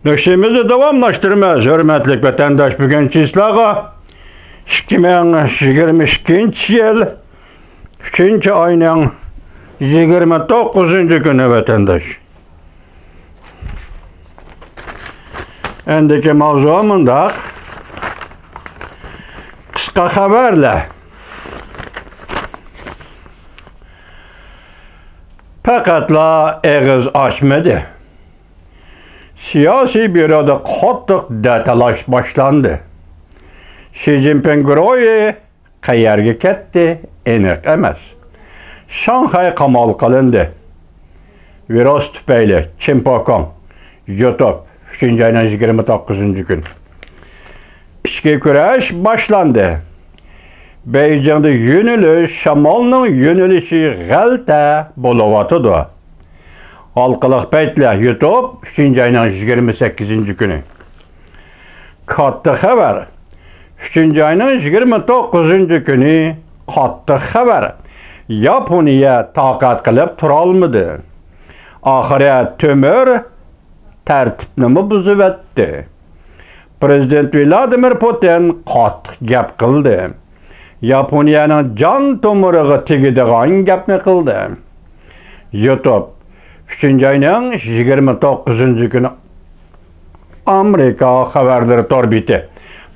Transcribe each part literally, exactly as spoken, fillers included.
نۆكشىمىزنى داۋاملاشتۇرىمىز، ھۆرمەتلىك ۋەتەنداش. بۈگۈن چىسلاغا ئىككى مىڭ يىگىرمە ئىككىنچى يىل ئۈچىنچى ئاينىڭ يىگىرمە توققۇزىنچى كۈنى، ۋەتەنداش. ئەندىكى ماۋزۇ مۇنداق. قىسقا خەۋەرلەر. پەقەتلا ئېغىز ئاچمىدى. سىياسىي بيۇرودا قاتتىق دەتالاش باشلاندى. شى جىنپىڭ گۇرۇھى قەيەرگە كەتتى، ئېنىق ئەمەس. شاڭخەي قامال قىلىندى. ۋىرۇس تۈپەيلى، چىنپوكوڭ، يۇتۇپ، ئۈچىنچى ئاينىڭ يىگىرمە توققۇزىنچى كۈنى. ئىچكى كۈرەش باشلاندى. بېيجىڭدا يۆنىلىش، شامالنىڭ يۆنىلىشى غەلتە بولۇۋاتىدۇ. ھالقىلىق پەيتلەر، يۇتۇپ، ئۈچىنچى ئاينىڭ يىگىرمە سەككىزىنچى كۈنى. كاتتا خەۋەر. ئۈچىنچى ئاينىڭ يىگىرمە توققۇزىنچى كۈنى قاتتىق خەۋەر. ياپونىيە تاقەت قىلىپ تۇرالمىدى. ئاخىرى تۆمۈر تەرتىپنىمۇ بۇزۇۋەتتى. پىرېزىدېنت ۋلادىمىر پۇتىن قاتتىق گەپ قىلدى. ياپونىيەنىڭ جان تومۇرىغا تېگىدىغان گەپنى قىلدى. يۇتۇپ، ئۈچىنچى ئاينىڭ يىگىرمە توققۇزىنچى كۈنى ئامېرىكا خەۋەرلىرى تور بېتى.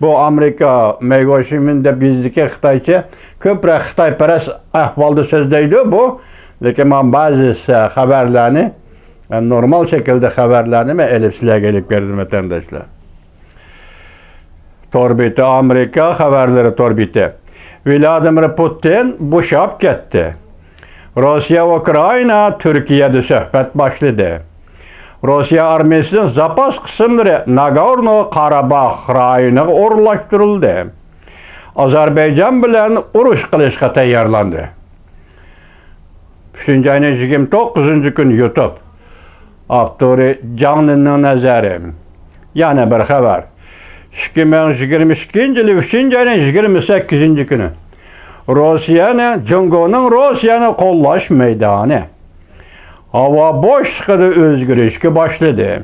بۇ ئامېرىكا مەيگوشىمىن دەپ يېزىدىكى خىتايچە، كۆپرەك خىتايپەرەس ئەھۋالدا سۆزلەيدۇ بۇ. لېكىن مەن بەزى خەۋەرلەرنى، نورمال شەكىلدە خەۋەرلەرنى مەن ئېلىپ سىلەرگە ئېلىپ بەردىم، ۋەتەنداشلار. تور بېتى، ئامېرىكا خەۋەرلىرى تور بېتى. ۋلادىمىر پۇتىن بوشاپ كەتتى. روسىيە، ئۇكرائىنا، تۈركىيەدە سۆھبەت باشلىدى. روسىيە ئارمىيىسىنىڭ زاپاس قىسىملىرى ناگورنو قاراباخ رايونىغا ئورۇنلاشتۇرۇلدى. ئازەربەيجان بىلەن ئۇرۇش قىلىشقا تەييارلاندى. ئۈچىنچى ئاينىڭ يىگىرمە توققۇزىنچى كۈنى يۇتۇپ. ئاپتورى جاڭ لىننىڭ نەزەرى. يەنە بىر خەۋەر. ئىككى مىڭ يىگىرمە ئىككىنچى يىلى ئۈچىنچى ئاينىڭ يىگىرمە سەككىزىنچى كۈنى. روسىيەنى، جۇڭگونىڭ روسىيەنى قوللاش مەيدانى. ھاۋا بوشلۇقىدا ئۆزگىرىشكە باشلىدى.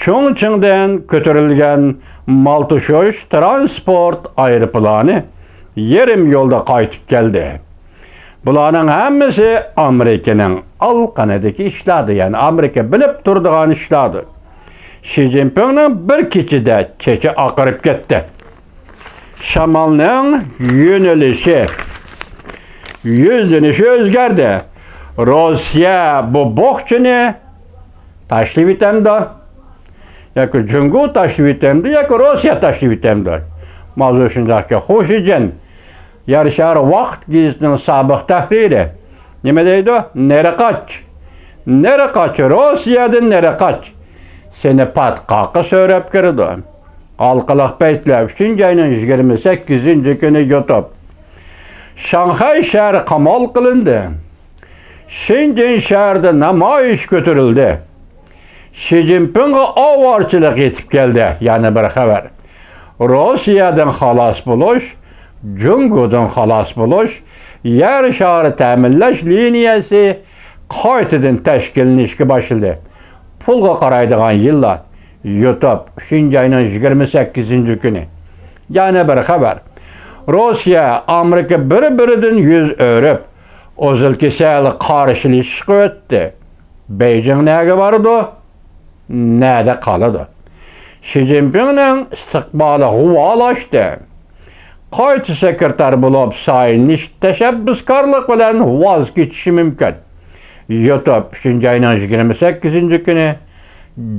چۇڭچىڭدىن كۆتۈرۈلگەن مالتۇشۇش تىرانسپورت ئايروپىلانى يېرىم يولدا قايتىپ كەلدى. بۇلارنىڭ ھەممىسى ئامېرىكىنىڭ ئالىقىنىدىكى ئىشلاردۇر، يەنى ئامېرىكا بىلىپ تۇرىدىغان ئىشلاردۇر. شى جىنپىڭنىڭ بىر كېچىدە چېچى ئاقىرىپ كەتتى. شامالنىڭ يۆنىلىشى، يۈزلىنىشى ئۆزگەردى. روسىيە بۇ بوخچىنى تاشلىۋېتەمدۇ؟ ياكى جۇڭگو تاشلىۋېتەمدۇ؟ ياكى روسىيە تاشلىۋېتەمدۇ؟ ماۋزۇ شۇنداقكى، خۇشىجىن، يەر شارى ۋاقىت گېزىتىنىڭ سابىق تەھرىرى نېمە دەيدۇ؟ نېرى قاچ! نېرى قاچ! روسىيەدىن نېرى قاچ! سېنى پاتقاققا سۆرەپ كىرىدۇ. ھالقىلىق پەيتلەر، ئۈچىنچى ئاينىڭ يىگىرمە سەككىزىنچى كۈنى يۇتۇپ. شاڭخەي شەھىرى قامال قىلىندى. شېنجېن شەھىرىدە نامايىش كۆتۈرۈلدى. شى جىنپىڭغا ئاۋارىچىلىق يېتىپ كەلدى. يەنە بىر خەۋەر. روسىيەدىن خالاس بولۇش، جۇڭگودىن خالاس بولۇش، يەر شارى تەمىنلەش لىنىيەسى قايتىدىن تەشكىللىنىشكە باشلىدى. پۇلغا قارايدىغان يىللار. يۇتۇپ، ئۈچىنچى ئاينىڭ يىگىرمە سەككىزىنچى كۈنى. يەنە بىر خەۋەر. روسىيە، ئامېرىكا بىر-بىرىدىن يۈز ئۆرۈپ، ئۇزىل كېسەل قارشىلىشىشقا ئۆتتى. بېيجىڭ نەگە بارىدۇ؟ نەدە قالىدۇ؟ شى جىنپىڭنىڭ ئىستىقبالى غۇۋالاشتى. قايتا سېكرېتار بولۇپ سايلىنىش تەشەببۇسكارلىق بىلەن ۋاز كېچىشى مۇمكىن. يۇتۇپ، ئۈچىنچى ئاينىڭ يىگىرمە سەككىزىنچى كۈنى،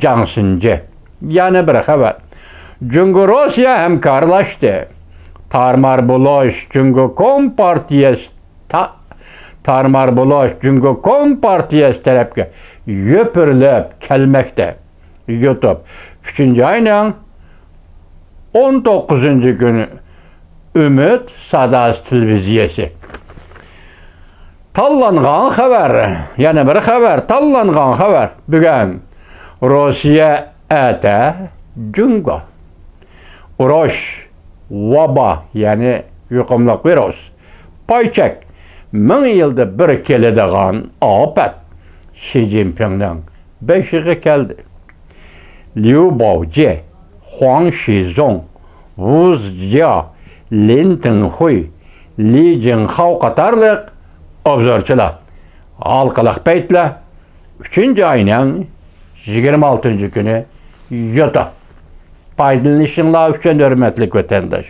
جاڭ سىنجى. يەنە بىر خەۋەر. جۇڭگو روسىيە ھەمكارلاشتى. تارمار بولۇش جۇڭگو كومپارتىيەسى تا-، تارمار بولۇش جۇڭگو كومپارتىيەسى تەرەپكە يوپۇرۇلۇپ كەلمەكتە. يۇتۇپ، ئۈچىنچى ئاينىڭ ئون توققۇزىنچى كۈنى ئۈمىد ساداسى تېلېۋىزىيەسى. تاللانغان خەۋەر، يەنە بىر خەۋەر، تاللانغان خەۋەر. بۈگۈن روسىيە، ئەتە جۇڭگو. ئۇرۇش، ۋابا، يەنى يۇقۇملۇق ۋىرۇس، پاي چەك، مىڭ يىلدا بىر كېلىدىغان ئاپەت شى جىنپىڭنىڭ بېشىغا كەلدى. ليۇ باۋجيې، خۇاڭ شىزوڭ، ۋۇ زىجيا، لىن تىڭخۇي، لى جىڭخاۋ قاتارلىق ئوبزورچىلار ھالقىلىق پەيتلەر ئۈچىنچى ئاينىڭ يىگىرمە ئالتىنچى كۈنى يوتۇپ پايدىلىنىشىڭلار ئۈچۈن، ھۆرمەتلىك ۋەتەنداش.